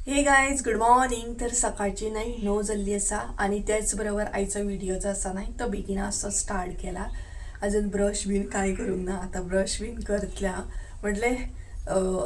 हे guys, good morning. तर सकाळची न्हय 9 जाल्ली आसा आनी त्याच बरोबर आयचो व्हिडिओ जो आसा न्हय तो बेगीन असो स्टार्ट केला. अजून ब्रश बीन कांय करूंक ना, आतां ब्रश बीन करतलें हांव. म्हटलें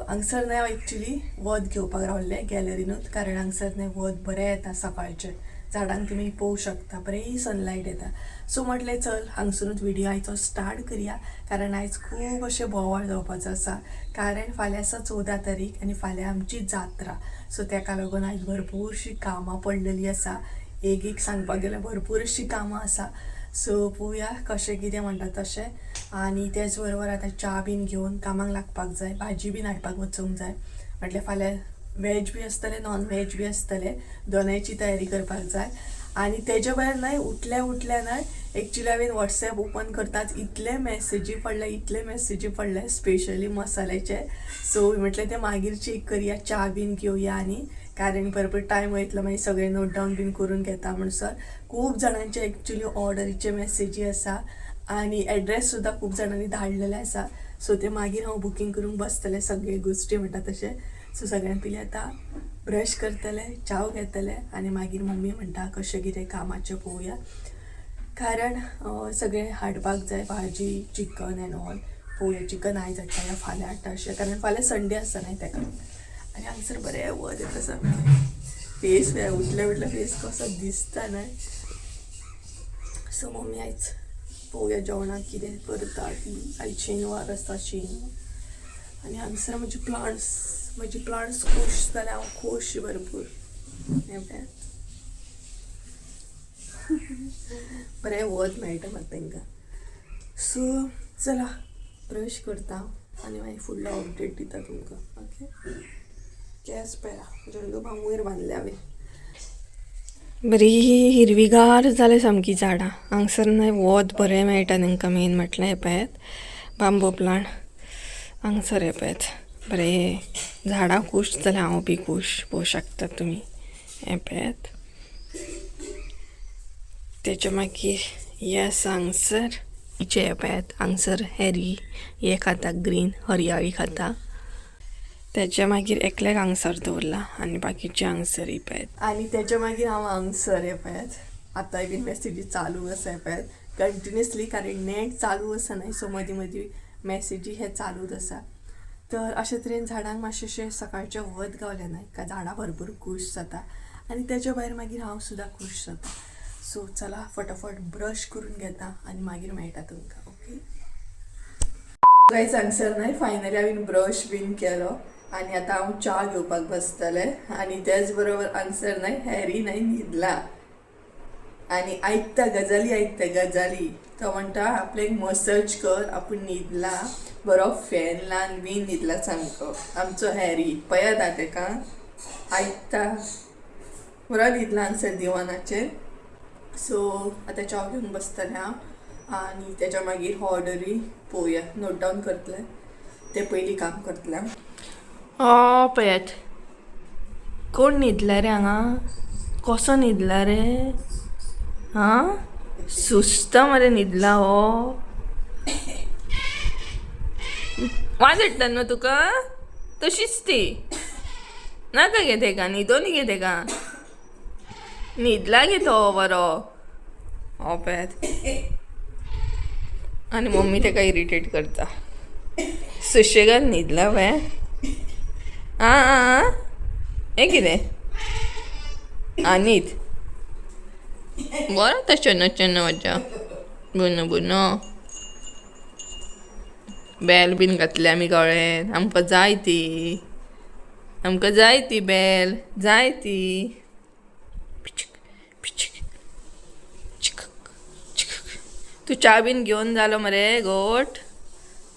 हांगसर न्हय हांव एक्चुली वत घेवपाक रावल्लें गॅलरीनूच, कारण हांगसर न्हय वत बरें येता सकाळचें. झाडांक तुमी पळोवंक शकता, बरी सनलायट येता. सो म्हटलें चल हांगसरूच व्हिडिओ आयचो स्टार्ट करया, कारण आयज खूब अशें बोवाळ जावपाचो आसा. कारण फाल्यां आसा 14 तारीख आनी फाल्यां आमची जात्रा. सो तेका लागून आयज भरपूरशीं कामां पडलेलीं आसा. एक एक सांगपाक गेल्यार भरपूर अशीं कामां आसा. सो पळोवया कशें कितें म्हणटा तशें. आनी तेच बरोबर आतां च्या बीन घेवन कामाक लागपाक जाय, भाजी बीन हाडपाक वचूंक जाय. म्हटलें फाल्यां वेज बी आसतलें, नॉन वेज बी आसतलें, दोनायची तयारी करपाक जाय. आनी तेजे भायर न्हय उठल्या उठल्या न्हय एक्चुली हांवें वॉट्सॅप ओपन करताच इतले मॅसेजी पडले, इतले मॅसेजी पडले, स्पेशली मसाल्याचे. सो म्हटलें तें मागीर चॅक करया, च्या बीन घेवया. आनी कारण भरपूर टायम वयतलो, मागीर सगळें नोट डावन बीन करून घेता म्हणसर. खूब जाणांचे एक्चुली ऑर्डरीचे मॅसेजी आसा आनी एड्रेस सुद्दां खूब जाणांनी धाडलेले आसा. सो ते मागीर हांव बुकींग करूंक बसतलें सगळे गोश्टी म्हणटा तशें. सो सगळ्यान पयलीं आतां ब्रश करतलें, च्याव घेतलें आनी मागीर मम्मी म्हणटा कशें कितें कामाचें पळोवया. कारण सगळें हाडपाक जाय, भाजी, चिकन एन्ड ऑल. पळोवया चिकन आयज हाडटा या फाल्यां हाडटा अशें, कारण फाल्यां संडे आसता न्हय तेका. आनी हांगसर बरें वत येता सामकें. फेस उठल्या उठल्या फेस कसो दिसता न्हय. सो मम्मी आयज पळोवया जेवणाक कितें करता ती. आयज शेनवार आसता, शेनवार. आनी हांगसर म्हजी प्लांट्स, म्हजी प्लांट्स खूश जाल्यार हांव खूश भरपूर. हें पळयात, बरें वत मेळटा म्हाका तांकां. सो चला ब्रश करता आनी मागीर फुडलो अपडेट दिता तुमकां. ओके, केंस पळया झंडू बाम वयर बांदल्या हांवें. बरी हिरवीगार जाल्या सामकी झाडां. हांगसर न्हय वत बरें मेळटा तांकां. मेन म्हटल्यार हें पळयात बांबू प्लांट हांगसर, हें पळयात बरें झाडां खूश जाल्यार हांव बी खूश. पळोवंक शकतात तुमी, हें पळयात. तेच्या मागीर हें आसा हांगसर हिचे, हें पळयात हांगसर हॅरी हे खाता, ग्रीन हरयाळी खाता. तेच्या मागीर एकल्याक हांगसर दवरला आनी बाकीचे हांगसर ही पळयात. आनी तेच्या मागीर हांव हांगसर, हें पळयात आतांय बीन मॅसेजी चालू आसा, हें पळयात कंटिन्युअसली, कारण नेट चालू आसा न्हय. सो मदीं मदीं मॅसेजी हे चालूच आसा. तर अशे तरेन झाडांक मातशें सकाळचें वत गावलें न्हय काय झाडां भरपूर खूश जाता आनी तेच्या भायर मागीर हांव सुद्दां खूश जाता. सो चला फटाफट ब्रश करून घेता आनी मागीर मेळटा तुमकां. ओके गायज, हांगसर न्हय फायनली हांवें ब्रश बीन केलो आनी आतां हांव च्या घेवपाक बसतलें. आनी तेच बरोबर हांगसर न्हय हॅरी न्हय न्हिदला आनी आयकता गजाली, आयकता गजाली. तो म्हणटा आपल्याक मसाज कर, आपूण न्हिदला, बरो फॅन लावन बीन न्हिदला सामको आमचो हॅरी. पळयात आं तेका, आयकता, बरो न्हिदला हांगसर दिवानाचेर. सो आतां च्या घेवन बसतलें हांव आनी तेच्या मागीर ऑर्डरी पळोवया, नोट डावन करतलें, तें पयलीं काम करतलें हांव. पळयात कोण न्हिदला रे हांगा, कसो न्हिदला रे. हां सुस्त मरे न्हिदला हो. वाज हाडटा न्हू तुका, तशीच ती नाका गे तेका, न्हिदोनी गे तेका, न्हिदला गे तो बरो. हो पळयात, आनी मम्मी तेका इरिटेट करता. सुशेगाद न्हिदला पळय. आं आं हें कितें आं न्हीद बरो तो, चेन्नो चेन्नो म्हज्या बुनो बुनो. बेल बीन घातल्या आमी गळ्यान, आमकां जाय ती, आमकां जाय ती बेल जाय ती. पिचक पिचक चिकक चिकक. तूं च्या बीन घेवन जालो मरे गोट,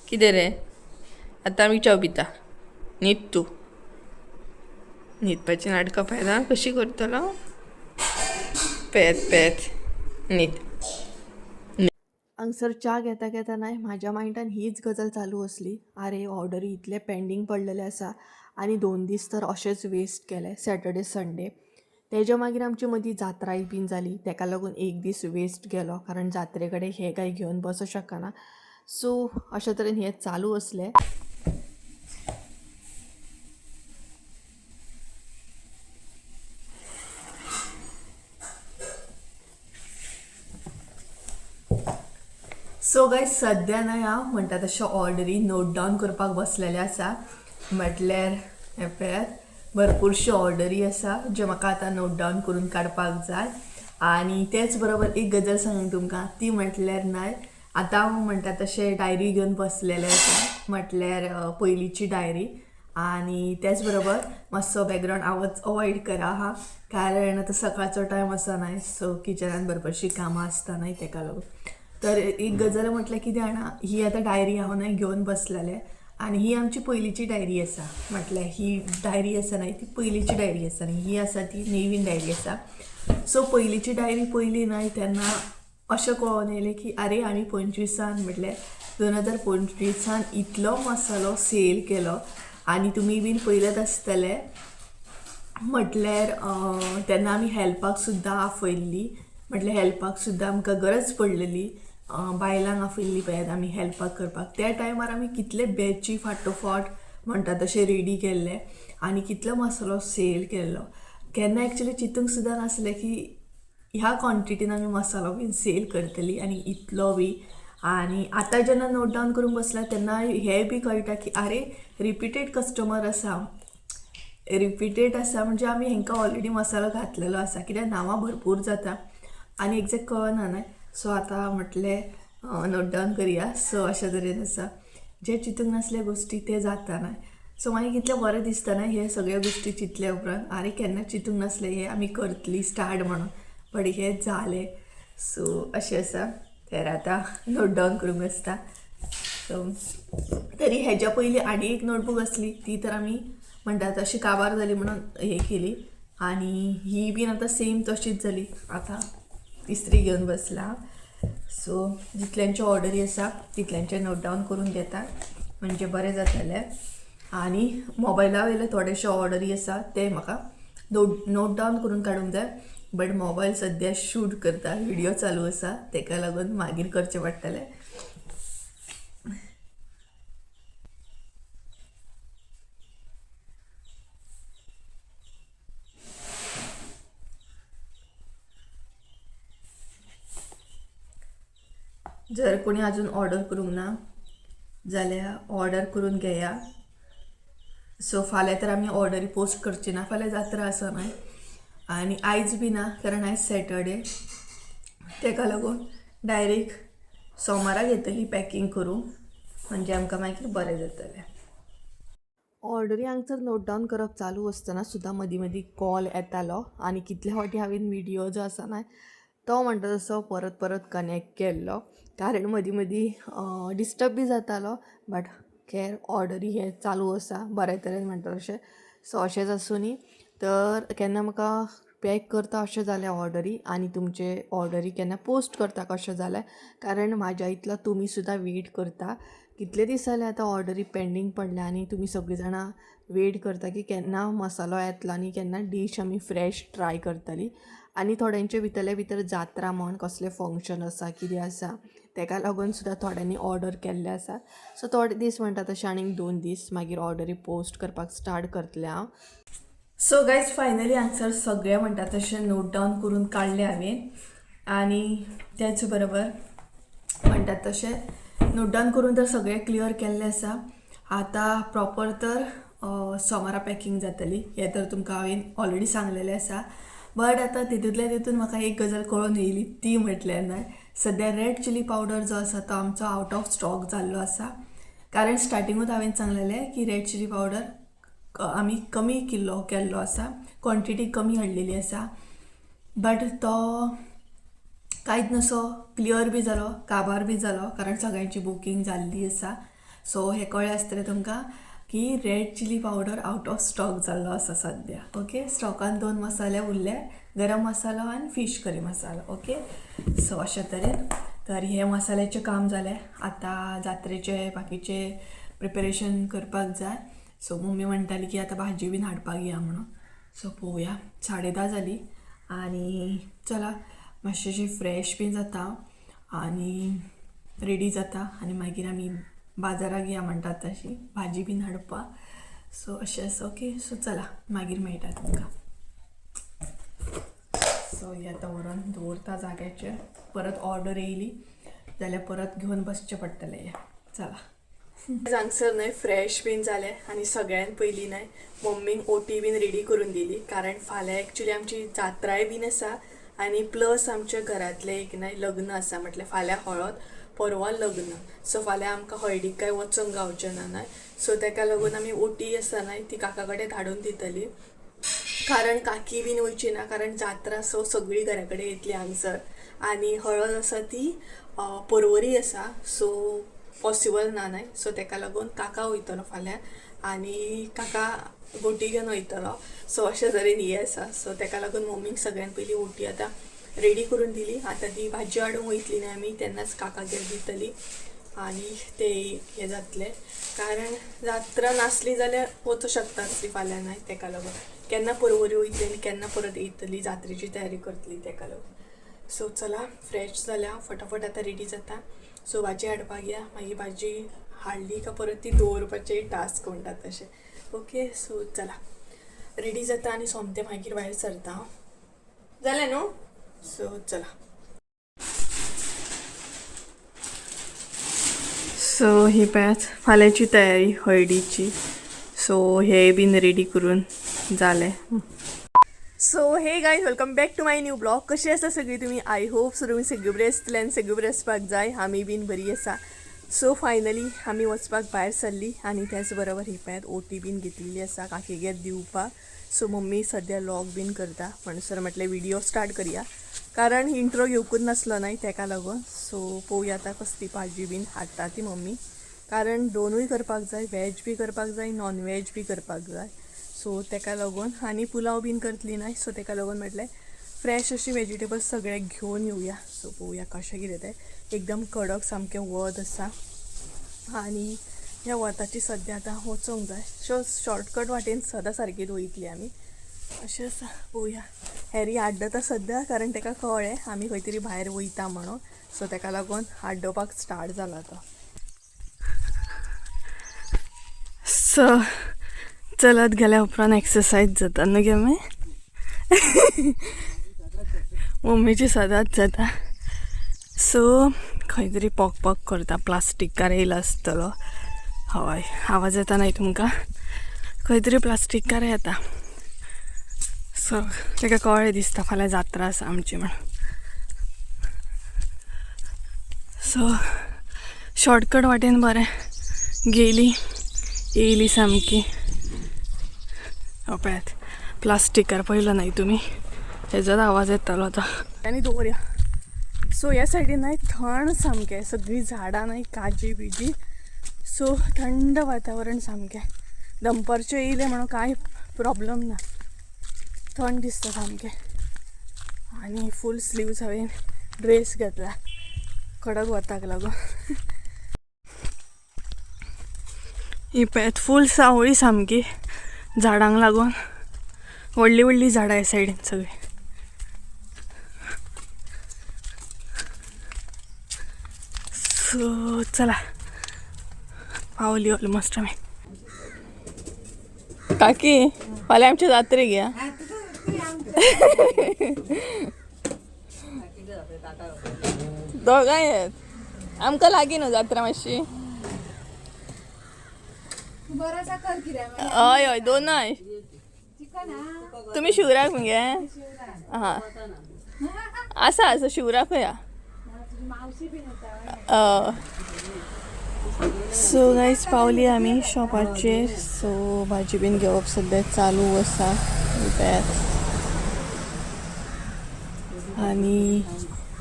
कितें रे? आतां आमी च्या पिता, न्हीद तूं. न्हिदपाची नाटकां पळयता कशी करतलो. पेत पेत न्हीद. हांगसर च्या घेता घेता न्हय म्हाज्या मायंडान हीच गजाल चालू आसली, आरे ऑर्डरी इतले पेंडींग पडलेले आसा आनी 2 दीस तर अशेच वेस्ट केले, सॅटर्डे संडे. तेज्या मागीर आमचे मदीं जात्राय बीन जाली, तेका लागून एक दीस वेस्ट गेलो, कारण जात्रे कडेन हें कांय घेवन बसूं शकना. सो अशे तरेन हें चालू आसलें. सो गायज सद्या न्हय हांव म्हणटा तशें ऑर्डरी नोट डावन करपाक बसलेलें आसा. म्हटल्यार हें पळयात भरपूरश्यो ऑर्डरी आसा ज्यो म्हाका आतां नोट डावन करून काडपाक जाय. आनी तेच बरोबर एक गजाल सांगूं तुमकां, ती म्हटल्यार न्हय आतां हांव म्हणटा तशें डायरी घेवन बसलेलें आसा, म्हटल्यार पयलींची डायरी. आनी तेच बरोबर मातसो बॅकग्रावंड आवाज अवॉयड करा हा, कारण आतां सकाळचो टायम आसा न्हय, सो किचनान भरपूरशीं कामां आसता न्हय तेका लागून. तर एक गजाल म्हटल्यार कितें जाणा, ही आतां डायरी हांव न्हय घेवन बसलेलें आनी ही आमची पयलींची डायरी आसा. म्हटल्यार ही डायरी आसा न्हय ती पयलींची डायरी आसा आनी ही आसा ती नवीन डायरी आसा. सो पयलींची डायरी पयली न्हय तेन्ना अशें कळोन येयलें की आरे आमी 25 म्हटल्यार 2025 इतलो मसालो सेल केलो आनी तुमी बीन पयलेच आसतले. म्हटल्यार तेन्ना आमी हेल्पाक सुद्दां आफयल्ली, म्हटल्यार हेल्पाक सुद्दां आमकां गरज पडलेली, बायलांक आफयल्ली पळयात आमी हेल्पाक करपाक. त्या टायमार आमी कितले बॅची फाटोफाट म्हणटा तशें रेडी केल्ले आनी कितलो मसालो सेल केल्लो. केन्ना एक्चुली चिंतूंक सुद्दां नासलें की ह्या क्वॉन्टिटीन आमी मसालो बीन सेल करतली आनी इतलो बी. आनी आतां जेन्ना नोट डावन करूंक बसला तेन्ना हें बी कळटा की आरे रिपीटेड कस्टमर आसा, रिपीटेड आसा म्हणजे आमी हेंकां ऑलरेडी मसालो घातलेलो आसा, कित्याक नांवां भरपूर जाता आनी एग्जॅक्ट कळना न्हय. सो आतां म्हटलें नोट डावन करया. सो अशा तरेन आसा, जे चिंतूंक नासले गोश्टी ते जाता न्हय. सो मागीर कितलें बरें दिसता न्हय हे सगळ्यो गोश्टी चिंतल्या उपरांत, आरे केन्ना चिंतूंक नासलें हें आमी करतली स्टार्ट म्हणून, बट हें जालें. सो अशें आसा. तर आतां नोट डावन करूंक आसता. सो तरी हेज्या पयलीं आनी एक नोटबूक आसली ती तर आमी म्हणटात अशी काबार जाली म्हणून हे केली आनी ही बीन आतां सेम तशीच जाली. आतां तिसरी घेवन बसला. सो जितल्यांच्यो ऑर्डरी आसा तितल्यांचे नोट डावन करून घेता म्हणजे बरें जातलें. आनी मोबायला वयले थोडेशे ऑर्डरी आसा ते म्हाका नोट डावन करून काडूंक जाय, बट मोबायल सद्या शूट करता, व्हिडियो चालू आसा, तेका लागून मागीर करचें पडटलें. जर कोणी अजून ऑर्डर करूंक ना जाल्यार ऑर्डर करून घेया. सो फाल्यां तर आमी ऑर्डरी पोस्ट करची ना, फाल्यां जात्रा आसा न्हय, आनी आयज बी ना कारण आयज सॅटर्डे, तेका लागून डायरेक्ट सोमारा घेतली पॅकींग करूंक, म्हणजे आमकां मागीर बरें जातलें. ऑर्डरी हांगसर नोट डावन करप चालू आसतना सुद्दां मदीं मदीं कॉल येतालो आनी कितले फावटी हांवें व्हिडियो जो आसा न्हय तो म्हणटा तसो परत परत कनेक्ट केल्लो, कारण मदीं मदीं डिस्टर्ब बी जातालो. बट खेर ऑर्डरी हें चालू आसा बरे तरेन म्हणटा तशें. सो अशेंच आसूनी तर केन्ना म्हाका पॅक करता अशें जालें ऑर्डरी आनी तुमचे ऑर्डरी केन्ना पोस्ट करता कशें जालें, कारण म्हाज्या इतलो तुमी सुद्दां वेट करता. कितले दीस जाले आतां ऑर्डरी पेंडींग पडल्या आनी तुमी सगळीं जाणां वेट करता की केन्ना मसालो येतलो आनी केन्ना डीश आमी फ्रेश ट्राय करतली. आनी थोड्यांचे भितरले भितर जात्रा म्हण कसलें फंक्शन आसा कितें आसा तेका लागून सुद्दां थोड्यांनी ऑर्डर केल्ले आसा. सो थोडे दीस म्हणटा तशें आनीक 2 दीस मागीर ऑर्डरी पोस्ट करपाक स्टार्ट करतलें हांव. सो गायज फायनली हांगसर सगळें म्हणटा तशें नोट डावन करून काडलें हांवें आनी तेच बरोबर म्हणटात तशें नोट डावन करून तर सगळें क्लियर केल्लें आसा. आतां प्रॉपर तर सोमारा पॅकींग जातली हें तर तुमकां हांवें ऑलरेडी सांगलेलें आसा. बट आतां तितूंतल्या तितून म्हाका एक गजाल कळून येयली ती म्हटल्यार न्हय सद्या रेड चिली पावडर जो आसा तो आमचो आवट ऑफ स्टॉक जाल्लो आसा, कारण स्टार्टिंगूच हांवें सांगलेलें की रेड चिली पावडर आमी कमी किलो केल्लो आसा, क्वॉन्टिटी कमी हाडलेली आसा. बट तो कांयच नसो क्लियर बी जालो, काबार बी जालो, कारण सगळ्यांची बुकींग जाल्ली आसा. सो हें कळ्ळें आसतलें तुमकां की red chilli powder out of stock जाल्लो आसा सद्या. ओके, स्टॉकान 2 मसाले उरले, गरम मसालो आनी fish curry masala. Okay, so अशे तरेन तर हे मसाल्याचें काम जालें. आतां जात्रेचें बाकीचें प्रिपेरेशन करपाक जाय. सो मम्मी म्हणटाली की आतां भाजी बीन हाडपाक या म्हणून. सो पळोवया, 10:30 जाली आनी चला मातशें फ्रेश बी जाता आनी रेडी जाता आनी मागीर आमी बाजाराक या म्हणटात तशी भाजी बीन हाडपाक. सो अशें आसा. ओके, सो चला मागीर मेळटा तुमकां. सो ही आतां व्हरोन दवरता जाग्याचेर, परत ऑर्डर येयली जाल्यार परत घेवन बसचें पडटलें हें. चला हांगसर न्हय फ्रेश बीन जालें आनी सगळ्यान पयलीं न्हय मम्मीक ओटी बीन रेडी करून दिली, कारण फाल्यां एक्चुली आमची जात्राय बीन आसा आनी प्लस आमच्या घरांतलें एक न्हय लग्न आसा, म्हटल्यार फाल्यां हळद परवां लग्न. सो फाल्यां आमकां हळदीक काय वचूंक गावचें ना न्हय, सो ताका लागून आमी ओटी आसा न्हय ती काका कडेन धाडून दितली, कारण काकी बीन वयची ना, कारण जात्रा सो सगळीं घरा कडेन येतली हांगसर आनी हळद आसा ती परवरी आसा, सो पॉसिबल ना न्हय. सो ताका लागून काका वयतलो फाल्यां आनी काका गोटी घेवन वयतलो. सो अशे तरेन हें आसा. सो ताका लागून मम्मीक सगळ्यान पयलीं ओटी आतां रेडी करून दिली. आतां ती भाजी हाडूंक वयतली न्हय आमी, तेन्नाच काकागेर दितली आनी ते हें जातलें, कारण जात्रा नासली जाल्यार वचूं शकता आसली फाल्यां न्हय, ताका लागून केन्ना परवरी वयतली आनी केन्ना परत येतली, जात्रेची तयारी करतली ताका लागून. सो चला फ्रेश जाल्या फटाफट आतां रेडी जाता. सो भाजी हाडपाक या, मागीर भाजी हाडली का परत ती दवरपाचें टास्क म्हणटात तशें. ओके सो चला रेडी जाता आनी सोमतें मागीर भायर सरता हांव. जालें न्हू? सो चला. सो ही पळयात फाल्यांची तयारी हळदीची. सो हे बीन रेडी करून जालें. So hey guys, welcome back to my new blog. कशी आसा सगळी तुमी? I hope so तुमी सगळीं बरी आसतली आनी सगळीं बरी आसपाक जाय. आमी बीन बरी आसा. सो फायनली आमी वचपाक भायर सरली आनी त्याच बरोबर ही पळयात ओटी बीन घेतलेली आसा काकीगेर दिवपाक. सो मम्मी सद्या लॉक बीन करता म्हणसर म्हटलें व्हिडिओ स्टार्ट करया, कारण इंट्रो घेवकूच नासलो न्हय तेका लागून. सो पळोवया आतां कसली भाजी बीन हाडटा ती मम्मी, कारण दोनूय करपाक जाय, व्हेज बी करपाक जाय, नॉन व्हेज बी करपाक जाय. सो तेका लागून आनी पुलाव बीन करतली न्हय, सो तेका लागून म्हटलें फ्रेश अशी वेजिटेबल्स सगळे घेवन येवया. सो पळोवया कशें कितें तें. एकदम कडक सामकें वत आसा आनी ह्या वताची सद्या आतां वचोंक जाय. सो शॉर्टकट वाटेन सदां सारकीच वयतली आमी, अशें आसा. पळोवया. हॅरी आड्डता सद्या, कारण ताका कळ्ळें आमी खंय तरी भायर वयता म्हणून, सो ताका लागून आड्डोवपाक स्टार्ट जाला तो. सो चलत गेल्या उपरांत एक्सरसायज जाता न्हू गे मागीर मम्मीची सदांच जाता. सो खंय तरी पॉक पॉक करता, प्लास्टीकार येयला आसतलो. हय आवाज येता न्हय तुमकां, खंय तरी प्लास्टीकार येता. सो ताका कळ्ळें दिसता फाल्यां जात्रा आसा आमची म्हण. सो शॉर्टकट वाटेन बरें गेली येयली सामकी. पळयात प्लास्टिकार पळयलो न्हय तुमी, हेजोच आवाज येतालो आतां. आनी दवरया. सो ह्या सायडीन न्हय थंड सामकें, सगळीं झाडां न्हय काजी बिजी, सो थंड वातावरण सामकें. दनपारचें येयलें म्हणून कांय प्रॉब्लम ना, थंड दिसता सामकें. आनी फूल स्लिव्स हांवें ड्रेस घेतला कडक वताक लागून. ही पळयात फूल सावळी सामकी झाडांक लागून, व्हडलीं व्हडलीं झाडां ह्या सायडीन सगळीं. सो चला पावली ऑलमोस्ट आमी. काकी फाल्यां आमच्या जात्रेक या. दोगांय येत, आमकां लागीं न्हू जात्रा मातशी. हय हय दोनय. तुमी शिवराक मगे? हां आसा आसा शिवराक या. सो गायज पावली आमी शॉपाचेर. सो भाजी बीन घेवप सद्या चालू आसा. आनी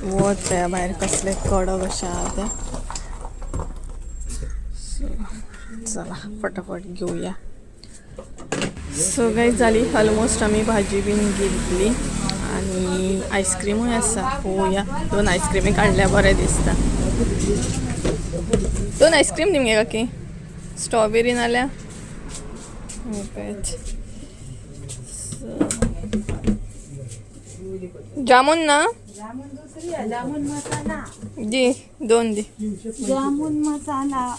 वत त्या भायर कसले कडक अशें आहा तें. सो चला फटाफट घेवया. सो गायज जाली ऑलमोस्ट आमी भाजी बीन घेतली आनी आयस्क्रीमूय आसा. पळोवया, दोन आयस्क्रीमी काडल्या बरें दिसता. दोन आयस्क्रीम दी मगे काकी, स्ट्रॉबेरी नाल्यार जामून ना जामुन मसाला दी, दोन दी. जामुन मसाला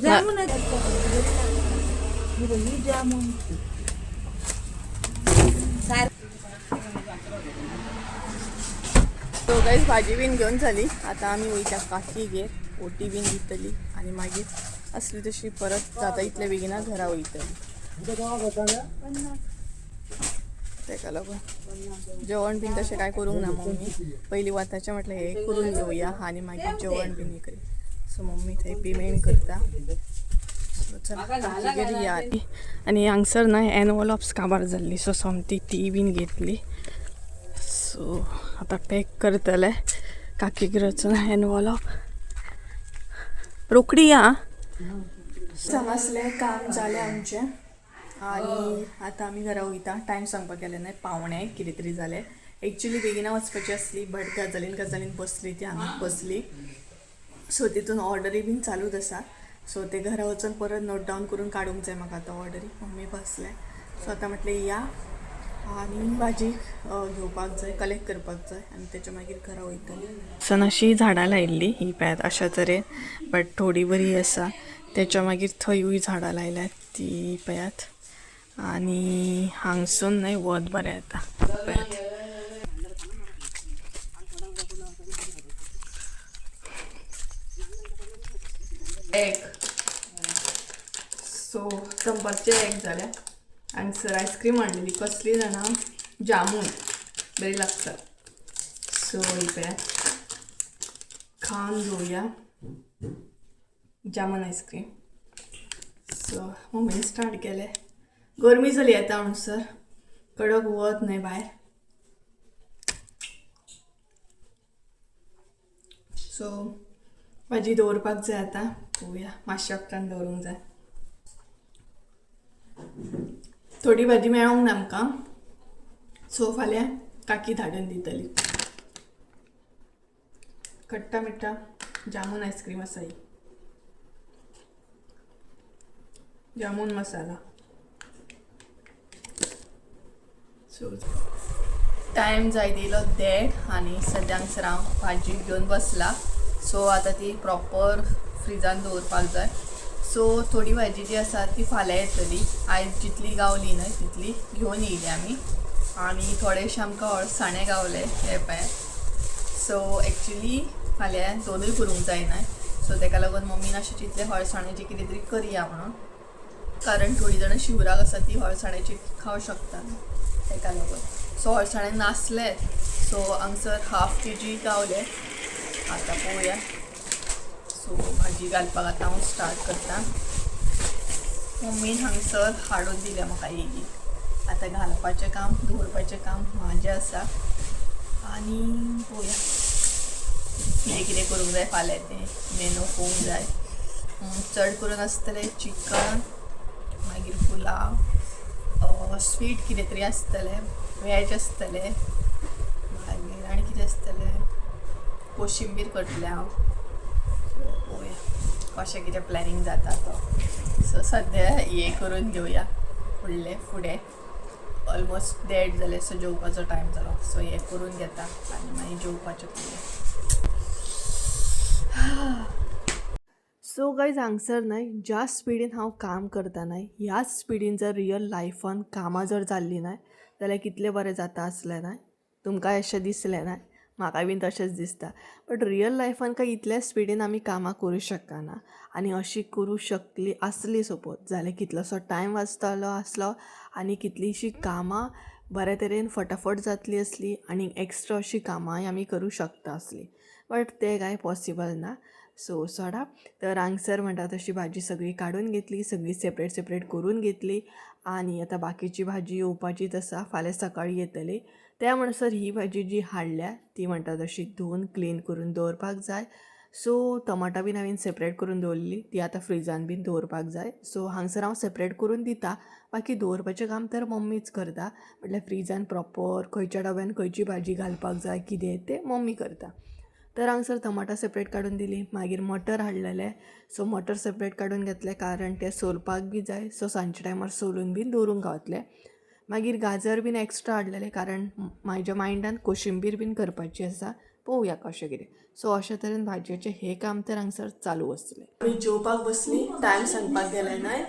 जामुन जामुन. सो गायज भाजी बीन घेवन जाली. आतां आमी वयता काकीगेर, ओटी बीन दितली आनी मागीर आसली तशी परत जाता इतले बेगिना घरा वयतली. तेका लागून जेवण बीन तशें कांय करूंक ना मम्मी. पयलीं वताचें म्हटलें हें करून घेवया आनी मागीर जेवण बीन हें करी. सो मम्मी थंय पेमेंट करता. सो चला काकीगेर या. आनी हांगसर ना एनवलॉप्स काबार जाल्ली, सो सोमती ती बीन घेतली. सो आतां पॅक करतले काकीगेर वचून एनवलॉप. रोखडी या. हांगासलें काम जालें आमचें आनी आतां आमी घरा वयता. टायम सांगपाक गेलें न्हय, पावणे कितें तरी जालें. एक्चुली बेगिना वचपाची आसली बट गजालीन गजालीन बसली ती हांगाच बसली. सो तितून ऑर्डरी बीन चालूच आसा. सो ते घरा वचून परत नोट डावन करून काडूंक जाय म्हाका आतां ऑर्डरी. मम्मी बसलें. सो आतां म्हटलें या आनी भाजी घेवपाक जाय, कलेक्ट करपाक जाय आनी तेच्या मागीर घरा वयतली. सन अशी झाडां लायिल्ली ही पळयात अशा तरेन, बट थोडी बरी आसा. तेच्या मागीर थंयूय झाडां लायल्यात ती पळयात. आनी हांगसून न्हय वत बरें येता पळयात. एग सो दनपारचे एग जाल्या. हांगसर आयस्क्रीम हाडलेली, कसली जाणा, जामून, बरी लागता. सो ही पळयात, खावन घेवया जामून आयस्क्रीम. सो मम्मीन स्टार्ट केलें. गरमी जाली आतां म्हणसर, कडक वत न्हय भायर. सो भाजी दवरपाक जाय आतां, पळोवया मातशें उपरांत दवरूंक जाय. थोडी भाजी मेळोंक ना आमकां, सो फाल्यां काकी धाडून दितली. खट्टा मिठ्ठा जामून आयस्क्रीम आसा ही, जामून मसाला. सो टायम जायत येयलो 1:30 आनी सद्या हांगसर हांव भाजी घेवन बसला. सो आतां ती प्रॉपर फ्रिजान दवरपाक जाय. सो थोडी भाजी जी आसा ती फाल्यां येतली. आयज जितली गावली न्हय तितली घेवन येयली आमी. आनी थोडेशे आमकां अळसाणे गावले हे पळय. सो एक्चुली फाल्यां दोनूय करूंक जाय न्हय, सो तेका लागून मम्मीन अशें चिंतलें हळसाण्याचें कितें तरी करया म्हणून, कारण थोडीं जाणां शिवराक आसा ती हळसाण्याची खावंक शकता तेका लागून. सो हळसाणे नासले, सो हांगसर हाफ के जी गावले. आतां पळोवया. सो भाजी घालपाक आतां हांव स्टार्ट करता. मम्मीन हांगसर हाडून दिल्या म्हाका येयली. आतां घालपाचें काम, दवरपाचें काम म्हाजें आसा. आनी पळोवया कितें कितें करूंक जाय फाल्यां, तें मेनू पळोवंक जाय. चड करून आसतलें चिकन, मागीर पुलाव, स्वीट कितें तरी आसतलें, वेज आसतलें, मागीर आनी कितें आसतलें, कोशिंबीर करतलें हांव. पळोवया कशें कितें प्लॅनिंग जाता तो. सो सद्या हें करून घेवया फुडलें फुडें. ऑलमोस्ट 1:30 जालें, सो जेवपाचो टायम जालो. सो हें करून घेता आनी मागीर जेवपाचें पळोवया. सो गायज हांगसर न्हय ज्या स्पिडीन हांव काम करता न्हय ह्याच स्पिडीन जर रियल लायफान कामां जर जाल्लीं न्हय जाल्यार कितलें बरें जाता आसलें न्हय. तुमकांय अशें दिसलें न्हय, म्हाकाय बीन तशेंच दिसता. बट रियल लायफान काय इतल्या स्पिडीन आमी कामां करूं शकना. आनी अशी करूं शकली आसली सपोज जाल्यार कितलोसो टायम वाचतलो आसलो आनी कितलींशीं कामां बऱ्या तरेन फटाफट जातली आसली आनी एक्स्ट्रा अशीं कामांय आमी करूं शकता आसलीं. बट तें कांय पॉसिबल ना. सो सोडा. तर हांगसर म्हणटा तशी भाजी सगळी काडून घेतली, सगळी सेपरेट सेपरेट करून घेतली. आनी आतां बाकीची भाजी येवपाचीच आसा, फाल्यां सकाळीं येतली. त्या म्हणसर ही भाजी जी हाडल्या ती म्हणटा तशी धुवन क्लीन करून दवरपाक जाय. सो टमाटां बीन हांवें सेपरेट करून दवरली, ती आतां फ्रिजान बीन दवरपाक जाय. सो हांगसर हांव सेपरेट करून दिता, बाकी दवरपाचें काम तर मम्मीच करता. म्हटल्यार फ्रिजान प्रॉपर खंयच्या डब्यान खंयची भाजी घालपाक जाय कितें तें मम्मी करता. तर हांगसर टमाटां सेपरेट काडून दिली. मागीर मटर हाडलेले, सो मटर सेपरेट काडून घेतले कारण ते सोलपाक बी जाय. सो सांजच्या टायमार सोलून बीन दवरूंक गावतले. मागीर गाजर बीन एक्स्ट्रा हाडलेले कारण म्हाज्या मायंडान कोशिंबीर बीन करपाची आसा, पळोवया कशें कितें. सो अशे तरेन भाजयेचें हें काम तर हांगसर चालू आसलें. आमी जेवपाक बसली, टायम सांगपाक गेले न्हय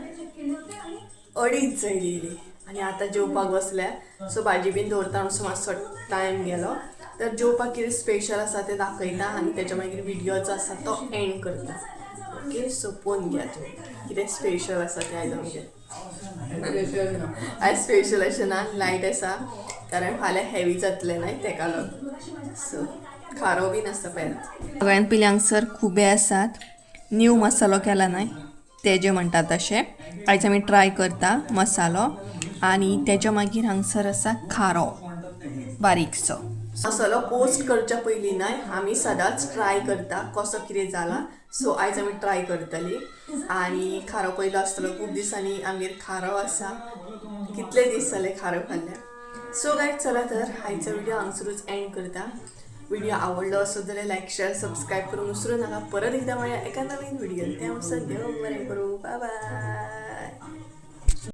2:30 जायली आनी आतां जेवपाक बसले. सो भाजी बीन दवरता म्हणसर मातसो टायम गेलो. तर जेवपाक कितें स्पेशल आसा तें दाखयता आनी तेच्या मागीर व्हिडियो जो आसा तो एंड करता. ओके, सो पळोवन घ्या तुमी कितें स्पेशल आसा तें आयज आमगेर. आयज स्पेशल अशें ना, लायट आसा कारण फाल्यां हेवी जातलें न्हय तेका लागून. सो खारो बीन आसा पळयात. सगळ्यान पयलीं हांगसर खुबे आसात, न्यू मसालो केला न्हय तेजे म्हणटा तशें आयज आमी ट्राय करता मसालो. आनी तेच्या मागीर हांगसर आसा खारो बारीकसो. मसालो पोस्ट करच्या पयलीं न्हय आमी सदांच ट्राय करता कसो कितें जाला. सो आयज आमी ट्राय करतली. आनी खारो पयलो आसतलो, खूब दिसांनी आमगेर खारो आसा, कितले दीस जाले खारो खाल्ल्यार. सो गायज चला तर आयचो व्हिडिओ हांगसरूच एंड करता. व्हिडिओ आवडलो असो जाल्यार लायक शेअर सबस्क्रायब करूंक विसरू नाका. परत एकदा मेळया एका नवीन व्हिडिओ. त्या म्हणसर देव बरें करूं. Bye bye.